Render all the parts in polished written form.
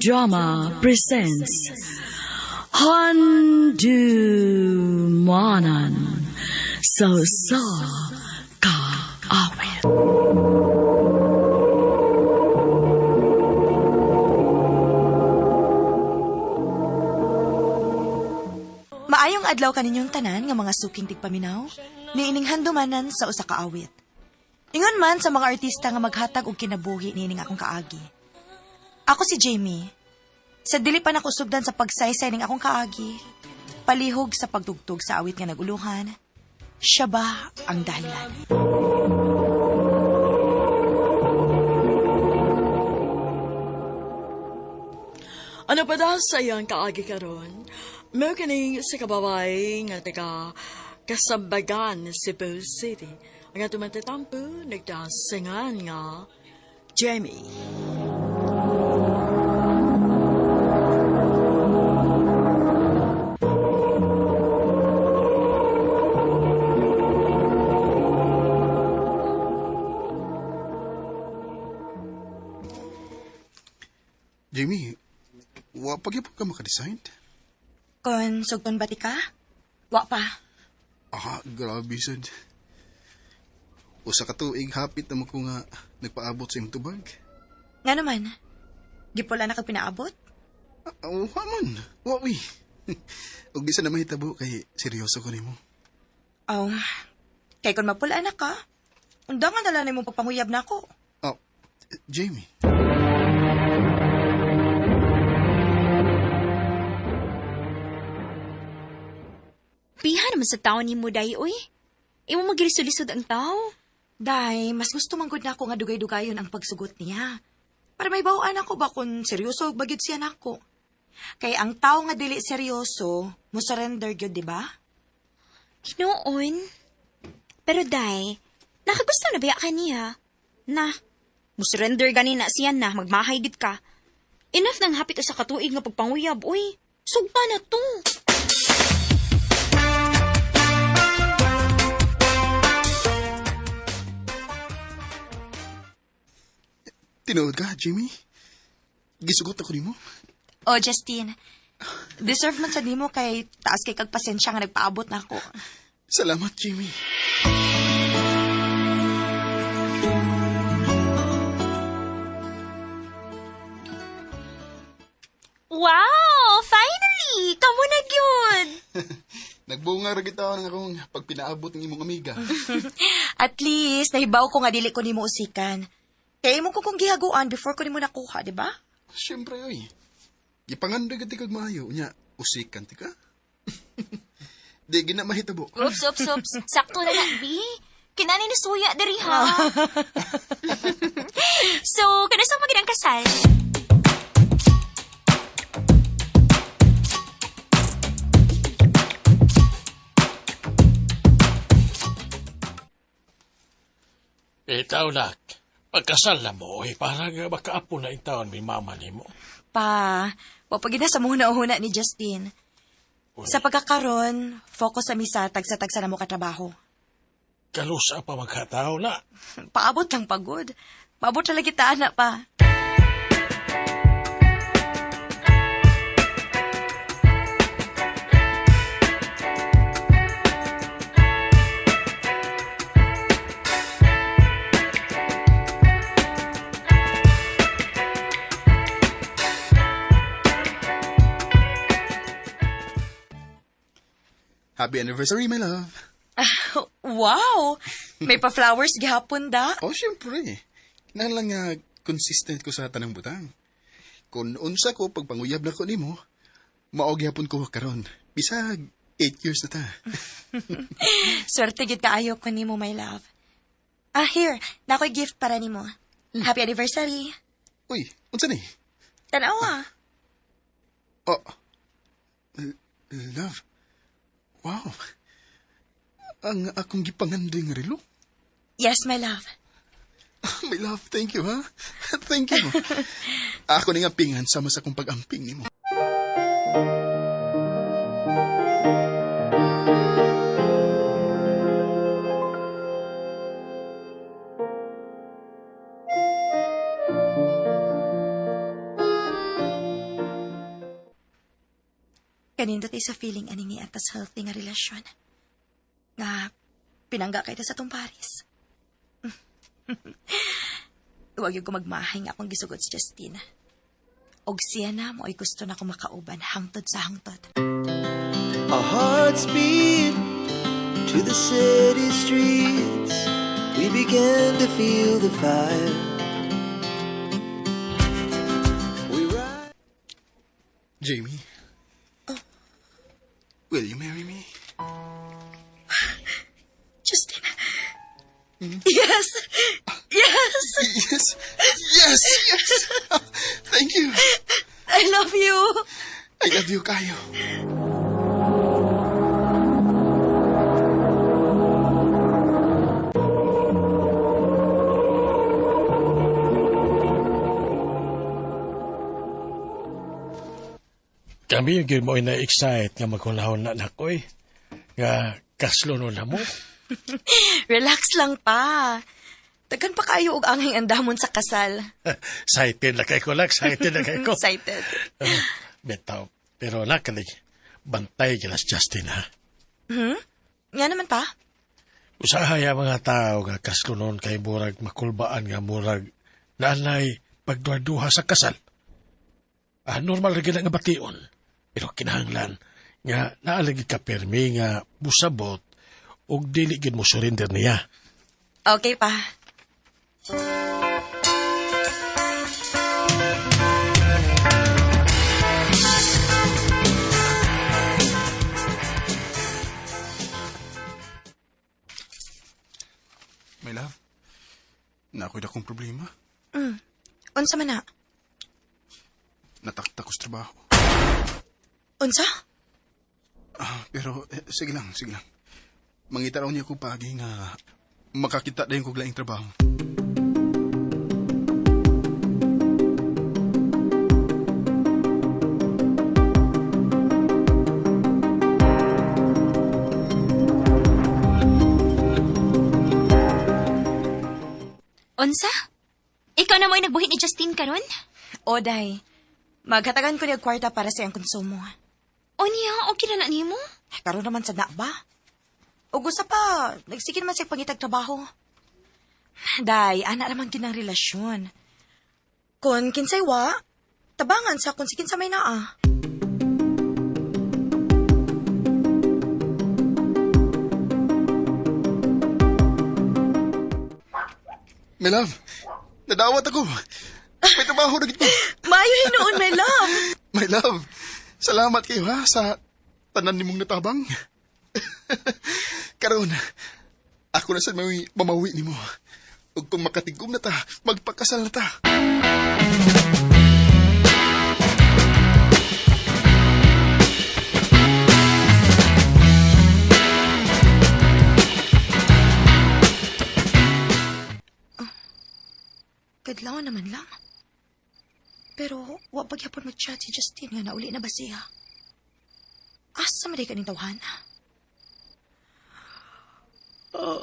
Drama presents Handumanan sa Usa Ka Awit. Maayong adlaw kaninyong tanan nga mga suking tigpaminaw, niining handumanan sa usa ka awit. Ingon man sa mga artista nga maghatag og kinabuhi niining akong kaagi. Ako si Jamie. Sa dili pa nakusugdan sa pagsaysay ning akong kaagi, palihog sa pagtugtog sa awit nga naguluhan, siya ba ang dahilan? Ano pa daw sa iyang kaagi karon? Mao kining sa kababay nga taga Kasambagan, Cebu City. Ang atong matatampo nagdasingan nga Jamie. Jamie, wa pa gyud ka makadesign? Kon sugton ba ti ka? Wa pa. Ah, grabe sad. Usa ka tuig hapit na mo ko nga nagpaabot sa imong tubag. Nga naman, gipula na kag pinaabot? Ah, wa man. Wa wi. Ug di sa na mahitabo kay seryoso ko nimo. Oh, kay kon mapula na ka, undangan na lang nimo pagpanguyab na ako. Oh, Jamie. Piha naman sa tao ni mo, day, uy. Imo magilisod-lisod ang tao. Day, mas gusto man gud nako nga dugay-dugayon ang pagsugot niya. Para may bawaan ako ba kung seryoso og bagid siya nako. Kay ang tao nga dili seryoso, mo surrender gyud, di ba? Hinoon. Pero, day, nakagusto na ba ka niya? Na, musurrender gani na siya na, magmahay gid ka. Enough nang hapit sa katuig nga pagpanguyab, uy. Sugpa na to. Tinuod ka, Jamie? Gisugot ako nimo. Oh, Justine, deserve man sa nimo kay taas kay kag pasensya nga nagpaabot na ako. Salamat, Jamie. Wow! Finally! Kamo na gyud! Nagbunga ra gid taon ang akong pagpinaabot ng imong amiga. At least nahibaw ko nga dili ko nimo usikan. Kay imo ko kung gihaguan before ko nimo nakuha, di ba? Siyempre, oy. Gipangandoy gid kag maayo unya, usikan ti ka. Di gina mahitabo. Oops, oops, oops. Sakto na na, B. Kinani ni suya diri ha. So, kanasang magid ang kasal? Itaw nak, pagkasal na mo, eh, parang makaapo na yung taon may mama ni mo. Pa, wa pa gid na sa muna-una ni Justine. Uy, Sa pagkakaron, focus sa misa tagsa-tagsa na mo katrabaho. Kalusa pa magkatao na. Paabot lang pagod. Paabot talaga kita, anak pa. Happy anniversary, my love. Wow! May pa-flowers gihapon da. Oh, siyempre. Kinahanglan lang nga consistent ko sa tanang butang. Kung unsa ko pagpanguyab na ko nimo, mao gyapon ko karon. Bisag 8 years na ta. Swerte gid kaayo ko nimo, my love. Ah, here. Nakoy gift para nimo. Happy anniversary. Uy, unsa ni? Tanawa. Oh. Love. Wow. Ang akong gipangandoy nga relo. Yes, my love. My love, thank you, ha? Thank you. Ako ni nga pingan sama sa akong pag-amping nimo. Kanindot sa feeling ani ni atas healthy nga relasyon. Nga pinangga kay ta sa tong Paris. Huwag yung kumagmahay nga akong gisugot si Justina. Og siya na mo ay gusto na ko makauban hangtod sa hangtod. Our hearts beat to the city streets. We began to feel the fire. We ride. Jamie. Will you marry me? Justin. Yes! Yes! Yes! Yes! Yes! Thank you! I love you! I love you, kaayo. Kami yung mo na-excite nga maghunahon na nakoy. Nga kaslo no na mo. Relax lang pa. Daghan pa kayo og angay andamon sa kasal. Excited na kay ko, nak. Excited na kay ko. Excited. Bitaw. Pero nakalig, bantay kila si Justin, ha? Nga naman pa. Usahay ang mga tao nga kaslonon kay murag makulbaan nga murag naanay pagduha sa kasal. Ah, normal ra gyud nga bation. Pero kinahanglan nga naalagi ka permi nga busabot ug dili gyud mo surrender niya. Okay pa. My love, naa ko'y dakong problema. Unsa man na? Nataktak ko sa trabaho. Unsa? Ah, pero sige lang, sige lang. Mangita raw niya ko paagi nga makakita dayon kog laing trabaho. Unsa? Ikaw na mo'y nagbuhi ni Justin karon? O, day. Maghatagan ko niya kwarta para sa iyang konsumo. O niya, okay na na nimo? Karon naman sa na ba? O gusto pa, nagsige naman siya pangitag trabaho. Day, ana naman kinang relasyon. Kung kinsay wa, tabangan sa kung si kinsa may naa. My love, nadawat ako. May trabaho na gid ko. Maayo hinuon, my love. My love, salamat kayo ha sa tanan nimong natabang. Karon, ako na sa may mamawi nimo. Ug kung makatigom na ta, magpakasal na ta. Kadlaw naman lang. Pero wa pa gyapon mag-chat si Justin nga nauli na ba siya? Asa man day kaning tawhan? Oh.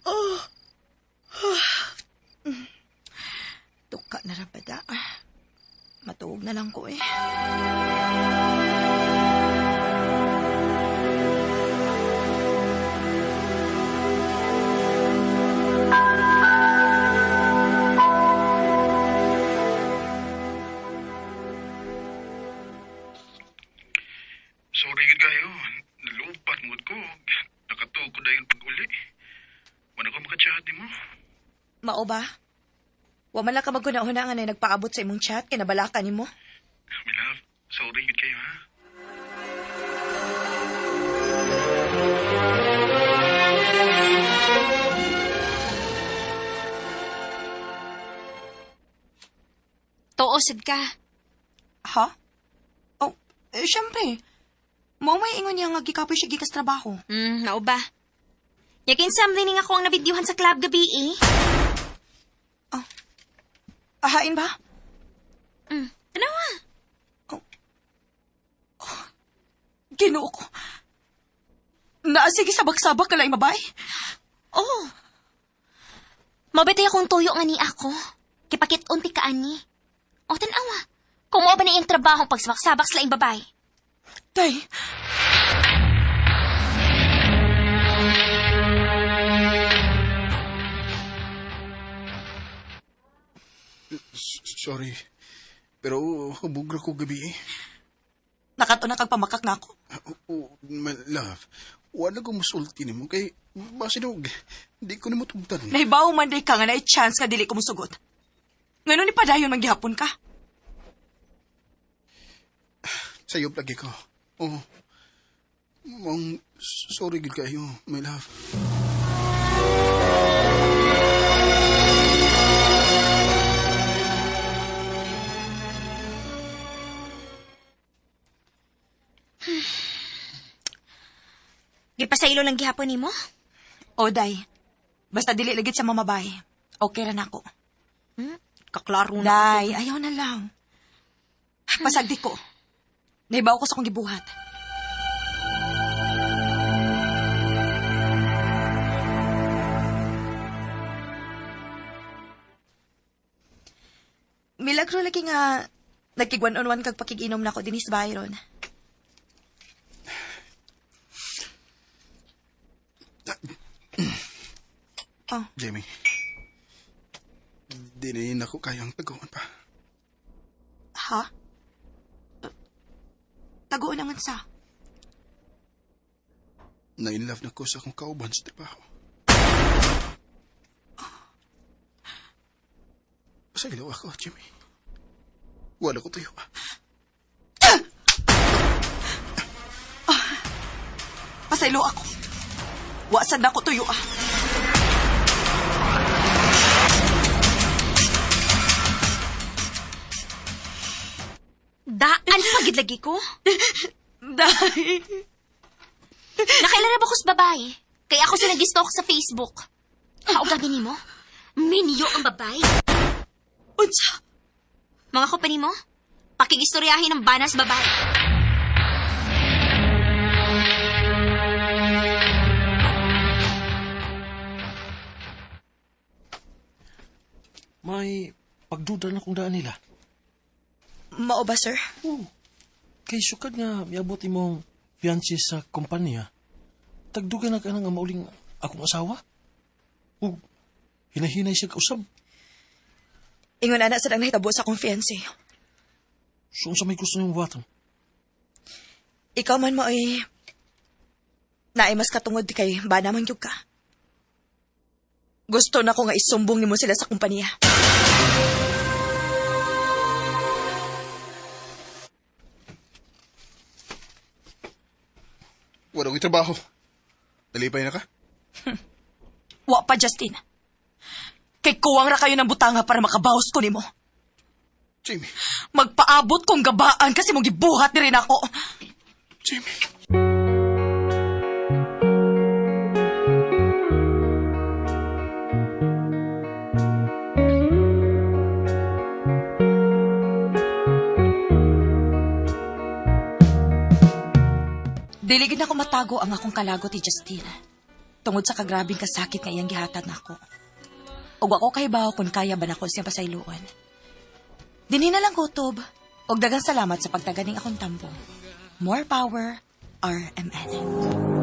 Oh. Tuka na ra bada. Matuog na lang ko eh. Sorry gid kayo. Nalupat mo ko. Nakatuog ko dayon pag-uli. Wala ko makachat nimo. Mao ba? Wa man lang ka maghuna-huna nga na nagpaabot sa imong chat kay nabalaka nimo. My love, sorry gid kayo ha. Tuo sad ka. Ha? Oh, eh, syempre. Mao may ingon niya nga gikapoy siya gikas trabaho. Mao ba? Yakin sa lining ako ang nabidyuhan sa club gabi eh. Ahain ba? Tanawa. Ginoo ko. Naasige sabak-sabak ka lang mabay. Oh. Mabitay akong tuyo nga ni ako. Kipakit-unti ka ani. O tanawa. Kung mao ba na iyang trabaho pagsabak-sabak sa laing babay. Tay. Sorry. Pero hubog ra ko gabi eh. Nakato na kag pamakak na ako. Oh, my love, wala ko musulti nimo kay basin og di ko nimo tugtan. Nahibaw man day ka nga na chance nga dili ko musugot. Ngano ni padayon man gihapon ka? Sayop lagi ko. Oh. Mong sorry gid kayo, my love. Gipasaylo lang gihapon nimo? O day. Basta dili lagit sa mamabay. Okay ra nako. Kaklaro na. Day, ayaw na lang. Pasagdi ko. Nahibaw ko sa akong gibuhat. Milagro lagi nga nagkig one-on-one kag pakiginom na ako dinis Byron. Oh, Jamie. Di na ako kayang taguan pa. Ha? Taguan naman sa. Na-in love na ko sa akong kauban sa trabaho. Sa ilaw ako, Jimmy. Wala ko tuyo. Pasaylo ako. Wasan na ko tuyo ah. Daan pagid lagi ko. Day. Nakaila na ba ko sa babae? Kaya ako sila gi-stalk sa Facebook. Hao gabi nimo? Minyo ang babae. Unsa? Mga ko pa nimo? Pakigistoryahin ang banas babae. May pagduda na kung daan nila. Mao ba, sir? Oo. Kay sukad nga miabot imong fiancé sa kompanya, tagduga na ka na nga mauling akong asawa. Ug hinahinay siya kausab. Ingon ana sa ang nahitabo sa akong fiancé. So unsa may gusto niyong buhaton? Ikaw man maoy naay mas katungod kay bana man gyud ka. Gusto na ko nga isumbong nimo sila sa kompanya. Wala ko'y trabaho. Nalipay na ka? Wa pa, Justin. Kay kuwang ra kayo ng butanga para makabawas ko nimo. Jamie. Magpaabot kong gabaan kasi mong gibuhat ni rin ako. Jamie. Dili gid nako matago ang akong kalagot ni Justin. Tungod sa kagrabing kasakit nga iyang gihatag nako. Ug ako kahibaw kung kaya ba nako siyang pasayloon. Dinhi na lang kutob. Og daghang salamat sa pagtaganing akong tambo. More power, RMN.